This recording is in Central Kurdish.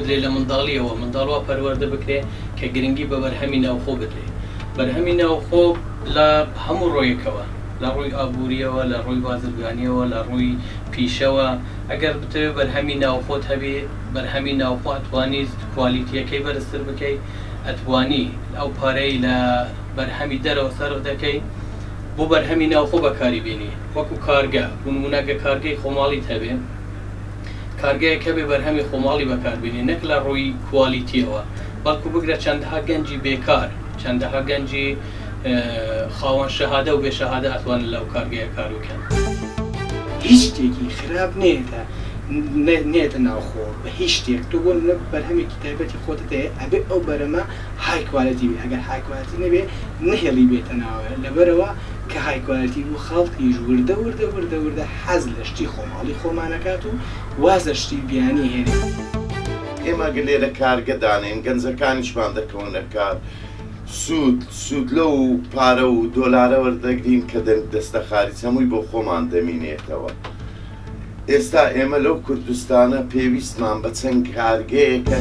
بدرێ لە منداڵیەوە منداڵ وا پەروەردە بکرێ کە گرنگی بە بەرهەمی ناوخۆ بدرێ. بەرهەمی ناوخۆ لە هەموو ڕوویەکەوە، لە ڕووی ئابووریەوە، لە ڕووی بازرگانیەوە، لە ڕووی پیشەوە، ئەگەر بتەوێ بەرهەمی ناوخۆت هەبێ، بەرهەمی ناوخۆ ئەتوانی کوالیتیەکەی بەرزتر بکەی، ئەتوانی ئەو پارەی لە بەرهەمی دەرەوە سەرف دەکەی بۆ بەرهەمی ناوخۆ بەکاری بێنی، وەکو کارگە، بۆ نموونە ئەگەر کارگەی خۆماڵیت هەبێ، کارگەیەک هەبێ بەرهەمی خۆماڵی بەکاربێنێ نەک لە ڕووی کوالیتیەوە بەڵکو بگرە چەندەها گەنجی بێکار چەندەها گەنجی خاوەن شەهادە و بێ شەهادە ئەتوانن لەو کارگەیە کار بکەن. هیچ شتێکی خراپ نەیەتە نەیەتە ناوخۆ بە هیچ شتێک تۆ بۆ نمونە بەرهەمێکی تایبەتی خۆتت هەیە ئەبێ ئەو بەرەمە high quality بێ ئەگەر high quality نەبێ نەهێڵی بێتە ناوە لەبەرئەوە کە high quality بوو خەڵکیش وردە وردە وردە وردە حەز لە شتی خۆماڵی خۆمان ئەکات و واز لە شتی بیانی هێنێ. ئێمە گەر لێرە کارگە دانێین گەنجەکانیشمان دەکەونە کار سوود سوود لەو پارە و دۆلارە وەردەگرین کە دەستە خاریج هەمووی بۆ خۆمان دەمینێتەوە ئێستا ئێمە لەو کوردستانە پێویستمان بە چەند کارگەیەکە.